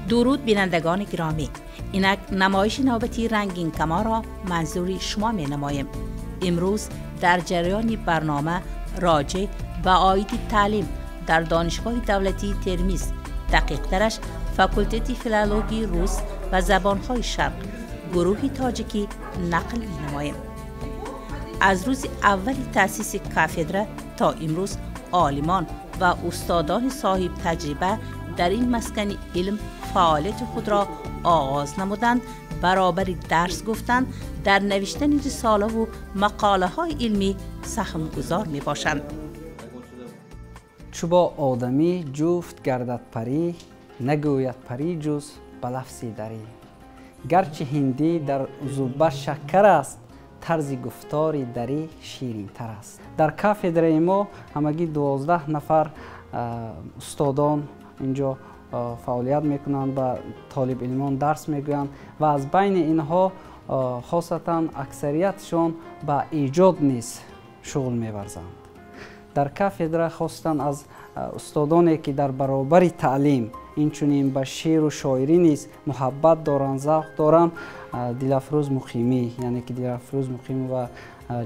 Дуруд, бинандагони гиромӣ! Инак намоиши навбати Рангинкамонро манзури шумо менамоем. Имрӯз дар ҷараёни барнома роҷеъ ба оиди таълим дар Донишгоҳи давлатии Термиз, дақиқтараш факултети филологии рус ва забонҳои шарқ, гурӯҳи тоҷикӣ нақл менамоем. Аз рӯзи аввали таъсиси кафедра то имрӯз олимон ва устодони соҳибтаҷриба дар ин маскани илм фаъолияти худро оғоз намуданд. Баробари дарс гуфтан дар навиштани рисолаву мақолаҳои илмӣ саҳмгузор мебошанд. Чу бо одамӣ ҷуфт гардад парӣ, нагӯяд парӣ ҷуз ба лафзи дарӣ. Гарчи ҳиндӣ дар узуба шаккар аст, тарзи гуфтори дарӣ ширинтар аст. Дар кафедраи мо ҳамагӣ 12 нафар устодон инҷо фаъолият мекунанд, ба толибилмон дарс мегӯянд ва аз байни инҳо хосатан аксариятшон ба эҷод низ шуғл меварзанд. Дар кафедра хосатан аз устодоне ки дар баробари таълим инчунин ба шеъру шоирӣ низ муҳаббат доранд, завқ доранд, Дилафрӯз Муқимӣ, яъне ки Дилафрӯз Муқимов ва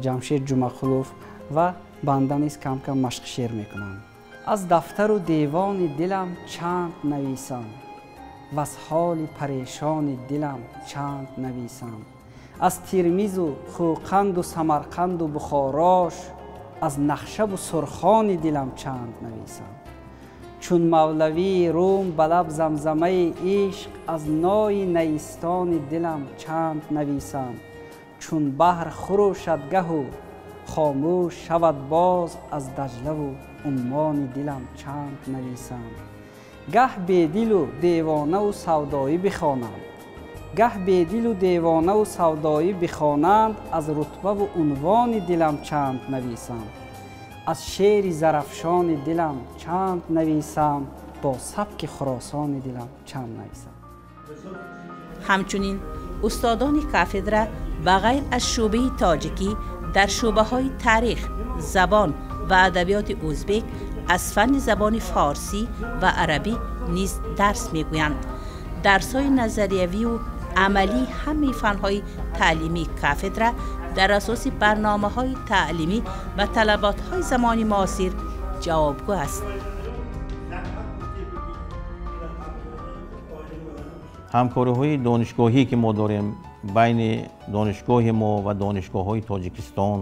Ҷамшед Ҷумақулов ва банда низ кам-кам машқи шеър мекунанд. Аз дафтару девони дилам чанд нависам, ваз ҳоли парешони дилам чанд нависам, аз Тирмизу Хӯқанду Самарқанду Бухорош, аз Нахшабу Сурхони дилам чанд нависам. Чун Мавлавии Рум ба лаб замзамаи ишқ, аз нои наистони дилам чанд нависам. Чун баҳр хурӯшад гаҳу хомӯш шавад боз, аз Даҷлаву Уммони дилам чанд нависам. Гаҳ бедилу девонаву савдоӣ бихонанд, гаҳ бедилу девонаву савдоӣ бихонанд, аз рутбаву унвони дилам чанд нависам. Аз шеъри Зарафшони дилам чанд нависам, бо сабки Хуросони дилам чанд нависам. Ҳамчунин устодони кафедра ба ғайр аз шӯъбаи тоҷикӣ дар шӯъбаҳои таърих, забон ва адабиёти ӯзбек, аз фанни забони форсӣ ва арабӣ низ дарс мегӯянд. Дарсҳои назариявию амалии ҳамаи фанҳои таълимии кафедра дар асоси барномаҳои таълимӣ ва талаботҳои замони муосир ҷавобгӯ аст. Ҳамкориҳои донишгоҳӣ ки мо дорем байни донишгоҳи мо ва донишгоҳҳои Тоҷикистон,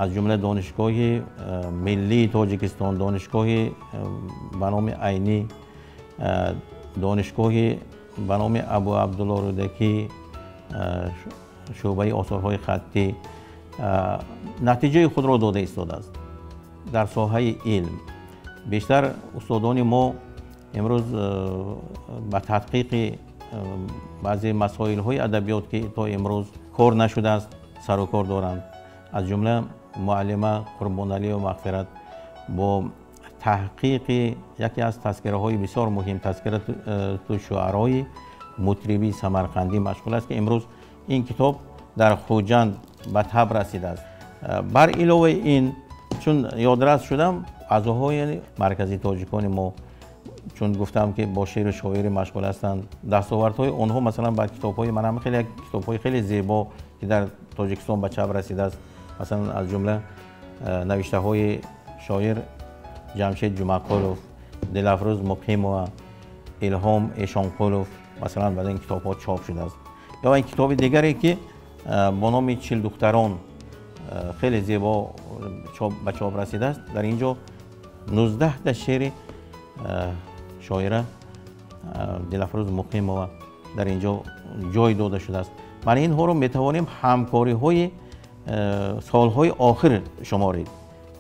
аз ҷумла Донишгоҳи миллии Тоҷикистон, донишгоҳи ба номи Айнӣ, донишгоҳи ба номи Абу Абдулло Рӯдакӣ, шӯъбаи осорҳои хаттӣ натиҷаи худро дода истодааст. Дар соҳаи илм бештар устодони мо имрӯз ба тадқиқи баъзе масоилҳои адабиёт ки то имрӯз кор нашудааст сарукор доранд. Аз ҷумла муаллима Қурбоналиева Мағфират бо таҳқиқи яке аз тазкираҳои бисёр муҳим, тазкирату шуарои мутрибии самарқандӣ машғул аст, ки имрӯз ин китоб дар Хуҷанд ба таб расидааст. Бар иловаи ин, чун ёдрас шудам, аъзоҳои маркази тоҷикони мо, чун гуфтам ки бо шеъру шоирӣ машғул ҳастанд, дастовардҳои онҳо масалан ба китобҳои манам хеле китобҳои хеле зебо ки дар Тоҷикистон ба чап расидааст, масалан аз ҷумла навиштаҳои шоир Ҷамшед Ҷумақулов, Дилафрӯз Муқимова, Илҳом Эшонқулов масалан ба ин китобҳо чоп шудааст. Ё ин китоби дигаре ки бо номи Чилдухтарон хеле зебо ба чоп расидааст, дар ин ҷо 19 та шеъри шоира Дилафрӯз Муқимова дар ин ҷо ҷой дода шудааст. Ман инҳоро метавонем ҳамкориҳои солҳои охир шуморид.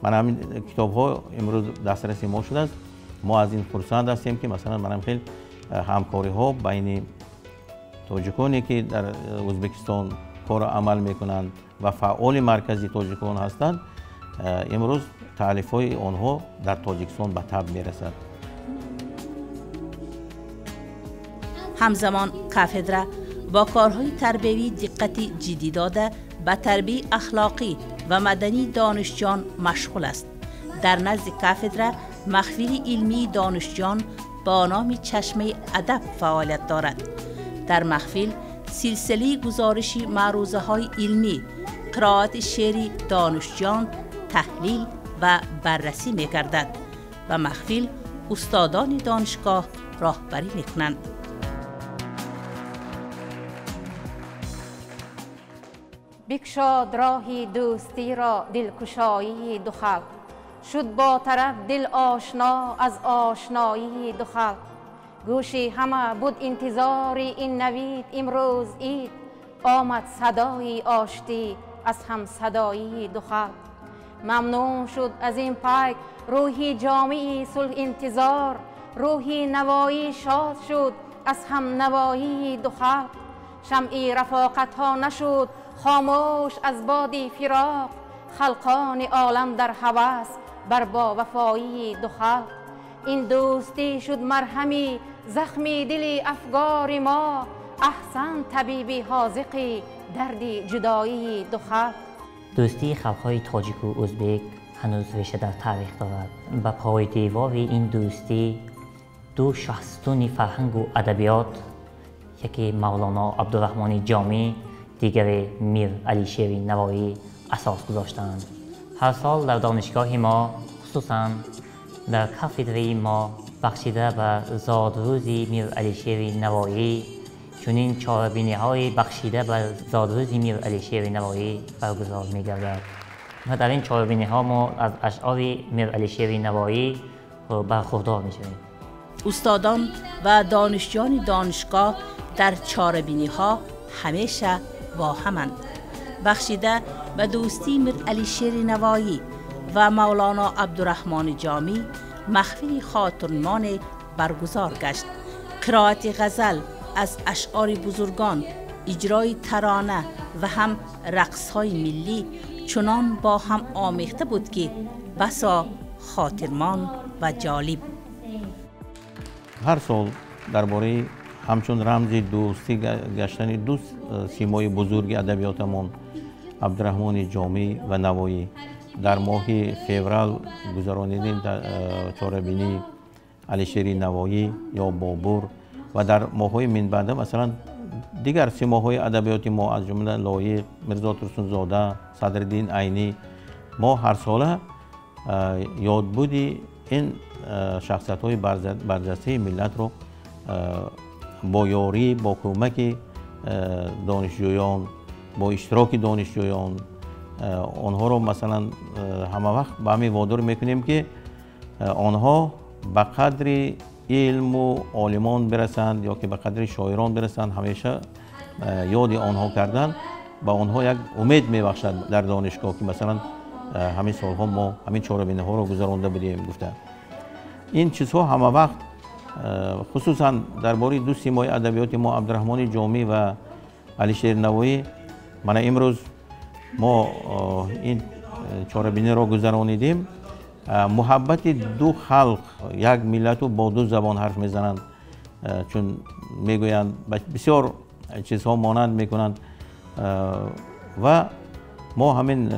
Ман ҳамин китобҳо имрӯз дастраси мо шудааст. Мо аз ин хурсанд ҳастем ки масалан манам хел ҳамкориҳо байни тоҷиконе ки дар Ӯзбекистон кору амал мекунанд ва фаъоли маркази тоҷикон ҳастанд, имрӯз таълифҳои онҳо дар Тоҷикистон ба таб мерасад. Ҳамзамон кафедра бо корҳои тарбиявӣ диққати ҷиддӣ дода ба тарбияи ахлоқӣ ва мадании донишҷӯён машғул аст. Дар назди кафедра маҳфили илмии донишҷӯён با نام چشمه ادب فعالیت دارد. در محفل سلسله گزارش معروضه های علمی، قرائت شعر دانشجویان تحلیل و بررسی می گردد و محفل استادان دانشگاه راهبری می کنند. بکشاد راهی دوستی را دلکشایی دو خلق، شد با طرف دل آشنا از آشنایی دو خلق. گوشی همه بود انتظاری این نوید امروز عید، آمد صدای آشتی از هم صدایی دو خلق. ممنون شد از این پاک روحی جامعی صلح انتظار، روحی نوایی شاد شد از هم نوایی دو خلق. شمعی رفاقت ها نشد خاموش از بادی فراق، خلقان عالم در هوس بر با وفایی دو خلق. این دوستی شد مرهمی زخمی دل افگار ما، احسن طبیبی حاذقی دردی جدایی دو خلق. دوستی خلقهای تاجیک و ازبک هنوز ریشه در تاریخ دارد. به پای دیوار این دوستی دو شاهستون فرهنگ و ادبیات، یکی مولانا عبدالرحمن جامی، دیگر میر علیشیر نوایی اساس گذاشتند. هر سال در دانشگاه ما، خصوصا در کافتدرای ما، بخشیده به زادروز میر علیشیر نوایی، چنین چاره‌بینی‌های بخشیده به زادروز میر علیشیر نوایی برگزار می‌گردد و در این چاره‌بینی‌ها ما از اشعار میر علیشیر نوایی برخوردار می‌شویم. استادان و دانشجویان دانشگاه در چاره‌بینی‌ها همیشه با همند. بخشیده به دوستی میر علیشیر نوایی و مولانا عبدالرحمن جامی محفل خاطرمان برگزار گشت. قرائت غزل از اشعار بزرگان، اجرای ترانه و هم رقص‌های ملی چنان با هم آمیخته بود که بسا خاطرمان و جالب. هر سال درباره همچون رمز دوستی گشتن دو سیمای بزرگ ادبیاتمان عبدالرحمن جامی و نوایی در ماه فوریه گذرانیدیم چاره‌بینی علیشیر نوایی یا بابر و در ماه‌های من بعد مثلا دیگر سیماهای ادبیات ما از جمله لایق، میرزا ترسونزاده، صدرالدین عینی، ما هر ساله یادبودی این شخصیت‌های برجسته ملت رو با یاری، با کمک دانشجویان، با اشتراک دانشجویان آنها رو مثلا همه وقت به همین وادار میکنیم که آنها به قدر علم و عالمان برسند یا که به قدر شاعران برسند. همیشه یاد آنها کردن به آنها یک امید میبخشد در دانشگاه که مثلا همین سالها ما همین چاره‌بینی ها رو گذرانده بودیم. گفتن این چیزها همه وقت خصوصا درباره دو سیمای ادبیات ما عبدالرحمن جامی و علیشیر نوایی، من امروز ما این چاره‌بینی را گذرانیدیم. محبت دو خلق، یک ملت و با دو زبان حرف میزنند، چون میگویند بسیار چیزها مانند میکنند و ما همین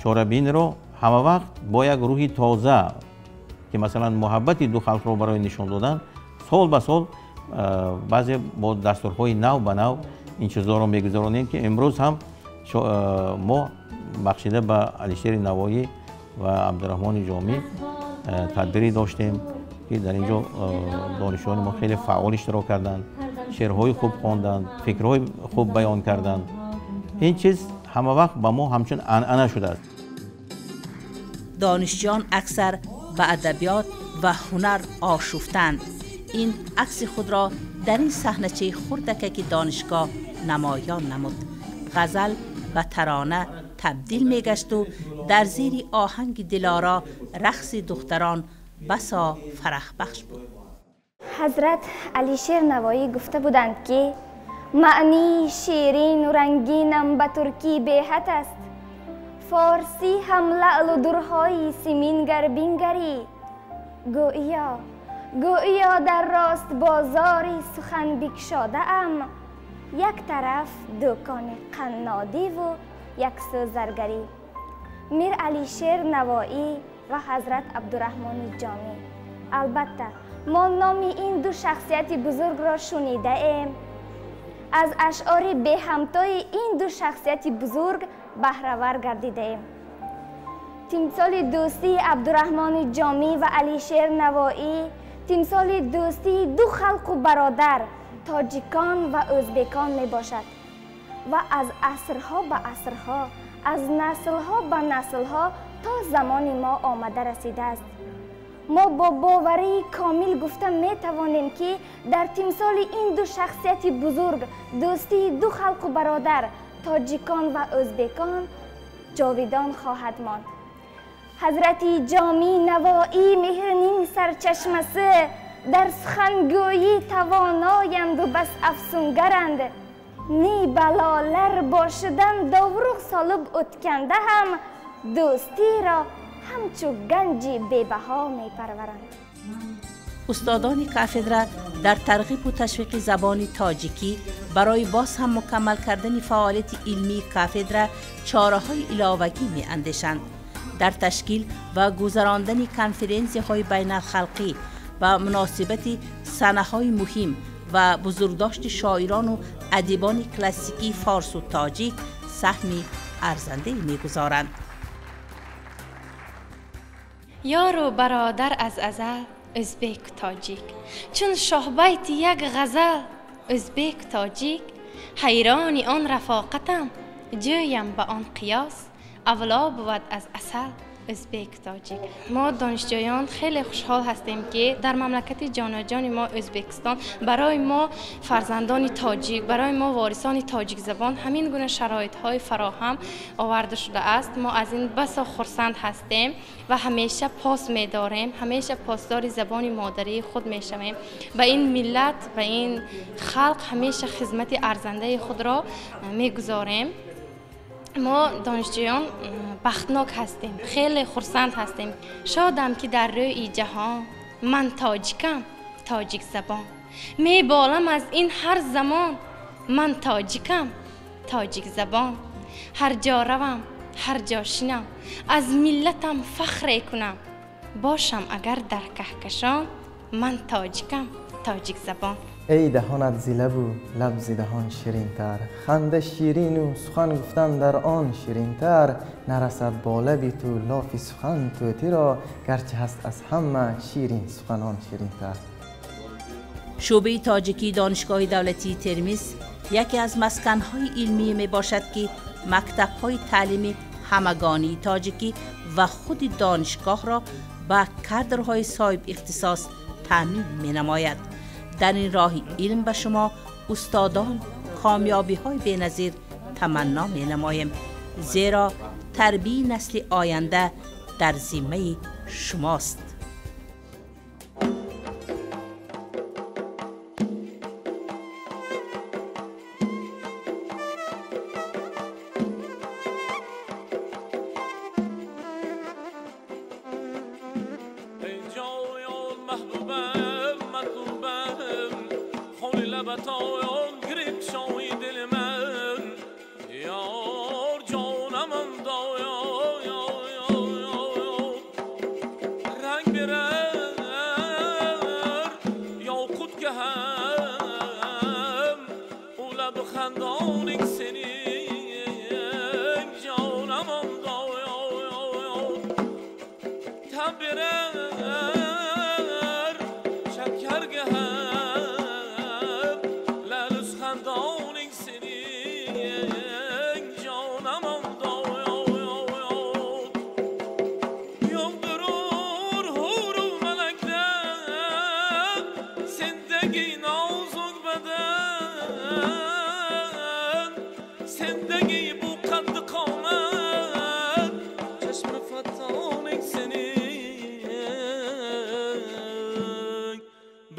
چاره‌بینی رو همه وقت با یک روحی تازه که مثلا محبت دو خلق رو برای نشان دادن سال به سال بعضی با دستورهای نو به نو این چیزها رو میگذرانیم که امروز هم ما بخشیده به علیشیر نوایی و عبدالرحمن جامی تدبیری داشتیم که در اینجا دانشجویان ما خیلی فعال اشتراک کردند، شعرهای خوب خواندند، فکرهای خوب بیان کردند. این چیز همه وقت به ما همچون عنعنه شده است. دانشجویان اکثر به ادبیات و هنر آشفتند. این عکس خود را در این صحنه‌چه خردکک دانشگاه نمایان نمود. غزل و ترانه تبدیل میگشت و در زیر آهنگ دلارا رقص دختران بسا فرح بخش بود. حضرت علیشیر نوایی گفته بودند که معنی شیرین و رنگینم به ترکی بی‌حد است، فارسی هم لعل و درهای سیمین گر بینگری، گویا در راست بازاری سخن بکشاده ام، یک طرف دکان قنادی و یک سو زرگری. میر علیشیر نوایی و حضرت عبدالرحمن جامی. البته Мо номи ин ду шахсияти бузургро шунидаем. Аз ашъори беҳамтои ин ду шахсияти бузург баҳравар гардидаем. Тимсоли дӯстии Абдураҳмони Ҷомӣ ва Алишер Навоӣ тимсоли дӯстии ду халқу бародар тоҷикон ва ӯзбекон мебошад ва аз асрҳо ба асрҳо, аз наслҳо ба наслҳо то замони мо омада расидааст. Мо бо боварии комил гуфта метавонем, ки дар тимсоли ин ду шахсияти бузург дӯстии ду халқу бародар тоҷикон ва ӯзбекон ҷовидон хоҳад монд. Ҳазрати Ҷомӣ Навоӣ меҳрнин сарчашмасы дар сухангӯӣ тавоноянду бас афсунгаранд. Ни балолар бошидан довруғ солиб o'tganda ham дӯстиро ҳамчу ганҷи бебаҳо мепарваранд. Устодони кафедра дар тарғибу ташвиқи забони тоҷикӣ барои боз ҳам мукаммал кардани фаъолияти илмии кафедра чораҳои иловагӣ меандешанд. Дар ташкил ва гузарондани конференсияҳои байналхалқӣ ба муносибати санаҳои муҳим ва бузургдошти шоирону адибони классикии форсу тоҷик саҳми арзандае мегузоранд. Ёру бародар аз азал ӯзбеку тоҷик, чун шоҳбайти як ғазал ӯзбеку тоҷик, ҳайрони он рафоқатам ҷӯям ба он қиёс, авло бувад аз асал ӯзбеку тоҷик. Мо донишҷӯён хеле хушҳол ҳастем, ки дар мамлакати ҷоноҷони мо Ӯзбекистон барои мо фарзандони тоҷик, барои мо ворисони тоҷикзабон ҳамин гуна шароитҳои фароҳам оварда шудааст. Мо аз ин басо хурсанд ҳастем ва ҳамеша пос медорем, ҳамеша посдори забони модарии худ мешавем. Ба ин миллат, ба ин халқ ҳамеша хизмати арзандаи худро мегузорем. Мо донишҷӯён бахтнок ҳастем, хеле хурсанд ҳастем. Шодам, ки дар рӯи ҷаҳон ман тоҷикам, тоҷикзабон. Меболам аз ин ҳар замон ман тоҷикам, тоҷикзабон. Ҳар ҷо равам, ҳар ҷо шинам, аз миллатам фахре кунам. Бошам агар дар каҳкашон, ман тоҷикам, тоҷикзабон. Эй даҳонат зи лабу лаб зи даҳон ширинтар, ханда ширину сухан гуфтан дар он ширинтар. Нарасад бо лаби ту лофи сухан тӯтиро, гарчи ҳаст аз ҳама ширин суханон ширинтар. Шӯъбаи тоҷикии Донишгоҳи давлатии Термиз яке аз масканҳои илмӣ мебошад, ки мактабҳои таълими ҳамагонии тоҷикӣ ва худи донишгоҳро ба кадрҳои соҳибихтисос таъмин менамояд. Дар ин роҳи илм ба шумо устодон комёбиҳои беназир таманно менамоем, зеро тарбияи насли оянда дар зиммаи шумост.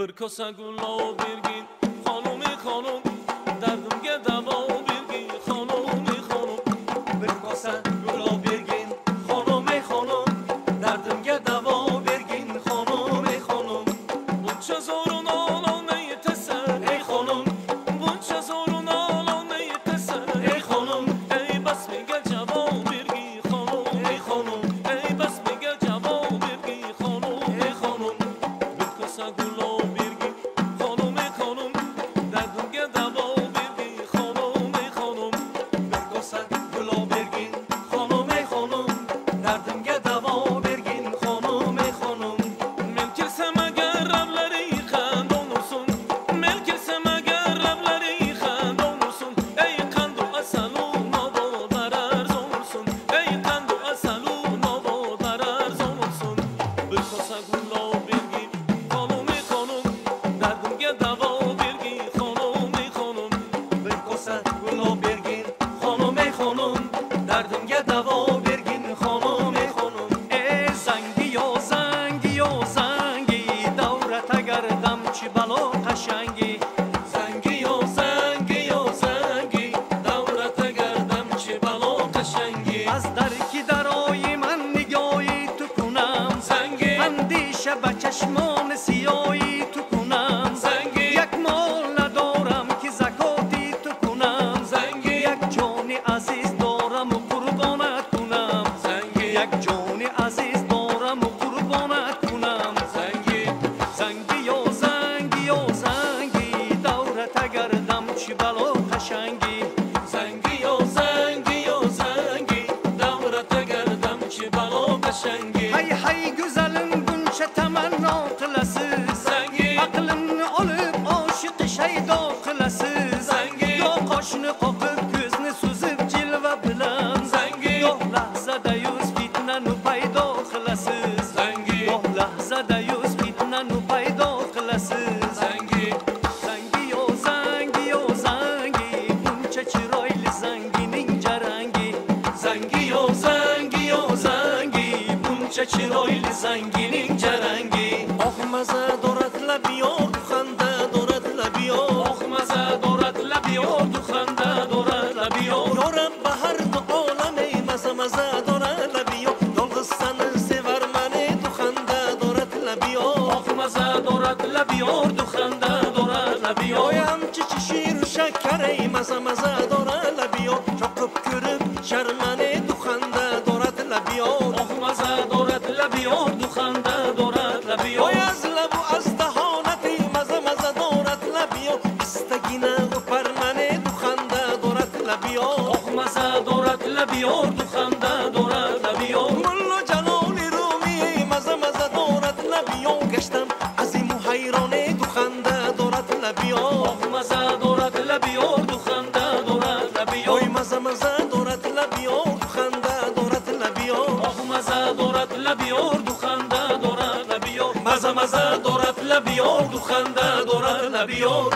Bir kosa gulov bergin, xonum xonum, dardimga davo bergin, xonum xonum. Bir kosa gulov bergin, xonum xonum, dardimga davo bergin, xonum xonum. Buncha zo'run ololmay yetasan, ey xonum. Buncha zo'run ololmay yetasan, ey xonum. Ey bas menga javob bergin, xonum, ey xonum. Ey bas menga javob bergin, xonum, ey xonum. Bir kosa gulob bergin, xonim ey xonim, dardimga davo bergin, xonim ey xonim, bir kosa gulob bergin, xonim ey xonim, dardimga davo bergin, xonim ey xonim. Men kelsam agar lablaring qandon olsun, men kelsam agar lablaring qandon olsun, ey qandu asalu navolar arzon olsun, ey qandu asalu navolar arzon olsun. Bir kosa gulob bergin, xonim ey xonim, dardimga davo bergin, xonim ey xonim, bir kosa gulob bergin, xonim ey xonim, dardimga davo bergin, xonim ey xonim. Ey zangi yo zangi yo zangi, davrat agar damchi balo qashangi. Zangi yo zangi yo zangi, davrat agar damchi balo qashangi. Az darki daroyi man nigohi tu kunam, Zangi, andisha ba chashmon siyohi tu kunam, Zangi, yak mol nadoram ki zakoti tu kunam, Zangi, yak joni aziz doram u qurbonat kunam, Zangi, yak joni aziz doram u qurbonat kunam. Zangi, Zangi yo zangi yo zangi, davrat agar damchi balo qashangi. Zangi yo zangi yo zangi, davrat agar damchi balo qashangi. Hay hay go'zalim, buncha tamanno qilasiz, Zangi, aqlimni olib oshiq shaydo qilasiz. Zangi, yo qoshni qoqib ko'zni suzib jilva bilan, Zangi, yo lahzada yuz fitnani paydo qilasiz, Zangi, yo lahzada yuz fitnani paydo qilasiz. Zangi, Zangi yo zangi yo zangi, buncha chiroyli zangining jarangi. Zangi yo zangi yo zangi, buncha chiroyli zangining jarangi. Oh maza dorad labiyor, xanda dorad labiyor, Oh maza dorad labiyor, duxanda dorad labiyor. Yorab baharni olami maza maza dorad labiyor, yolg'iz sani sevarman duxanda dorad labiyor. Oh maza dorad labiyor, duxanda dorad labiyor. Oyamchi shiru shakar maza maza dorad labiyor, choqib ko'rib sharmani duxanda dorad labiyor. Oh maza dorad labiyor, duxanda dorad labiyor. Oy az labu az dahonati maza maza dorad labiyor, istagina o'parmani duxanda dorad labiyor. Oh maza dorad labiyor, duxanda dorad labiyor. Mullo Jaloli Rumi maza maza dorad labiyor, gashtam azimu hayroni duxanda dorad labiyor. Oh maza dorad labiyor, duxanda dorad labiyor. Oy maza maza dorad labiyor, duxanda dorad labiyor. Oh maza dorad labiyor, duxanda dorad labiyor. Maza maza dorad labiyor, duxanda dorad labiyor.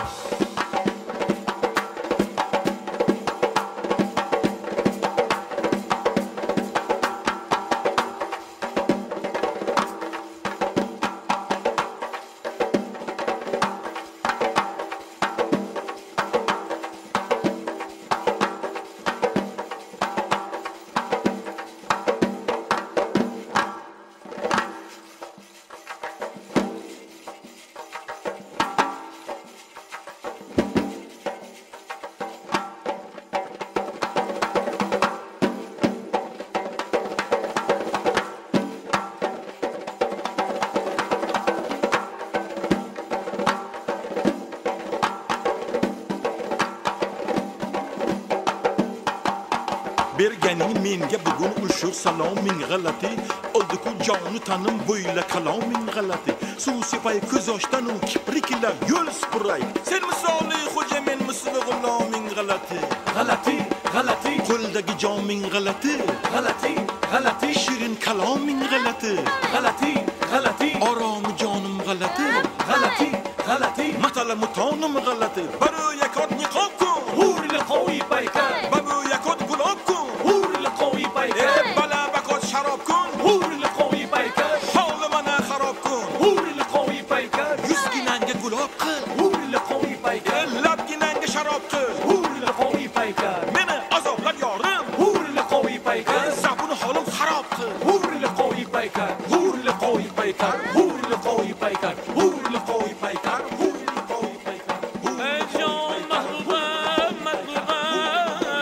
Berganing menga bugun ushur saloming g'alati, oldiku joni tanim bo'yla kaloming g'alati. Suv sepay ko'z yoshdan u kipriklar yo'l supuray. Sen misoli xo'ja, men misli g'uloming g'alati. G'alati, g'alati, Qo'ldagi joming g'alati, g'alati, g'alati, shirin kaloming g'alati, g'alati, g'alati, oromi jonim g'alati, g'alati, g'alati, matala mutonim g'alati. Baru yakot niqob kun, hur liqoyi paykar, babu yakot gulob kun, hur liqoyi paykar, bala bakot sharob kun, hur liqoyi paykar, holi mana xarob kun, hur liqoyi paykar, yuzginangga gulob qil, hur liqoyi paykar, labginangga sharob qil, hur liqoyi paykar, meni azoblab yorim, hur liqoyi paykar, zabuni holim xarob qil, hur liqoyi paykar, hur liqoyi paykar, hur liqoyi paykar, hur liqoyi paykar, hur liqoyi paykar. Ey jon mahbubam, matlubam,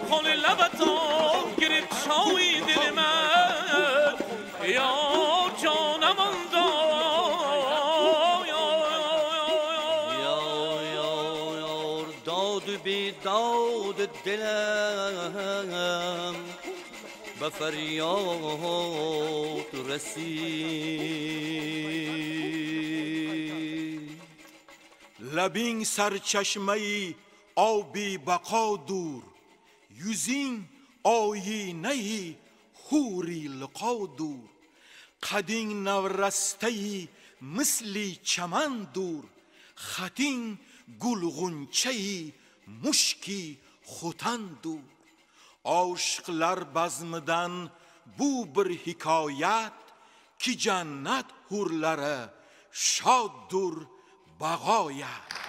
xoli labaton girib shoyi dilim. Yo jonam ondor. داد بی داد دلم به فریاد رسید. Labing sarchashmai obi baqodur, yuzing oyinai huri liqodur, qading navrastai misli chamandur, xating gulg'unchai mushki xutandur. Oshiqlar bazmidan bu bir hikoyat, ki jannat hurlari shoddur bag'oyat.